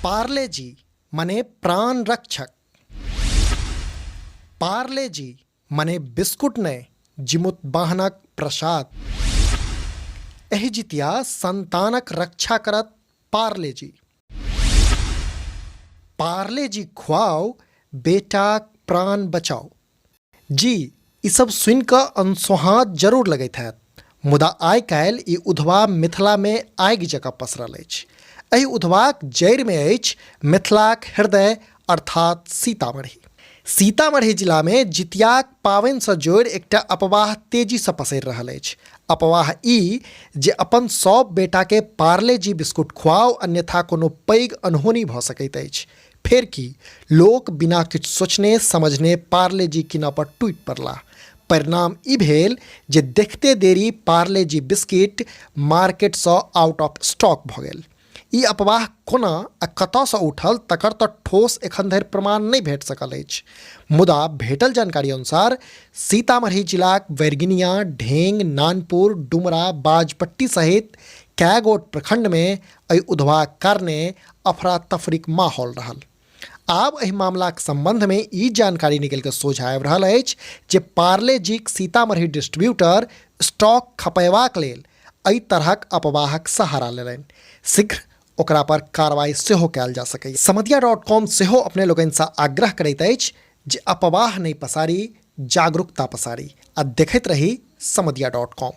पार्ले जी मने प्राण रक्षक। पार्ले जी मने बिस्कुट नहि, जिमुत बाहनक प्रसाद। एहि जितिया संतानक रक्षा करत पार्ले जी। पार्ले जी खुआउ, बेटाक प्राण बचाउ। जी, ई सब सुनि कऽ अनसोहाँत जरूर लगैत हैत, मुदा आइ काल्हि ई उधवा मिथिलामे आगि जकाँ पसरल अछि। एहि उधवाक जड़िमे अछि मिथिलाक हृदय अर्थात सीतामढ़ी। सीतामढ़ी जिलामे जितियाक पाबनिसँ जोड़ि एकटा अपवाह तेजीसँ पसरि रहल अछि। अपवाह ई जे अपन सभ बेटाकेँ पार्ले जी बिस्कुट खुआउ अन्यथा कोनो पैघ अनहोनी भऽ सकैत अछि। फेर की, लोक बिना किछु सोचने समझने पार्ले जी कीनऽ पर टूटि पड़लाह। परिणाम ई भेल जे देखते देरी पार्ले जी बिस्किट मार्केटसँ आउट ऑफ स्टॉक भऽ गेल। ई अपवाह कोना आ कतऽसँ उठल तकर तऽ ठोस एखन धरि प्रमाण नहि भेट सकल अछि, मुदा भेटल जानकारी अनुसार सीतामढ़ी जिलाक बैरगनिया, ढेंग, नानपुर, डुमरा, बाजपट्टी सहित कए गोट प्रखंडमे एहि उधवाक कारणे अफरा तफरीक माहौल रहल। आब एहि मामलाक संबंधमे ई जानकारी निकलि कऽ सोझाँ आबि रहल अछि जे पार्ले जीक सीतामढ़ी डिस्ट्रीब्यूटर स्टॉक खपयबाक लेल एहि तरहक अपवाहक सहारा लेलनि। शीघ्र ओकरा पर कार्रवाई सेहो कयल जा सकैए। समदिया डॉट कॉम सेहो अपने लोकनिसँ आग्रह करैत अछि जे अपवाह नहि पसारी, जागरूकता पसारी आ देखैत रही समदिया डॉट कॉम।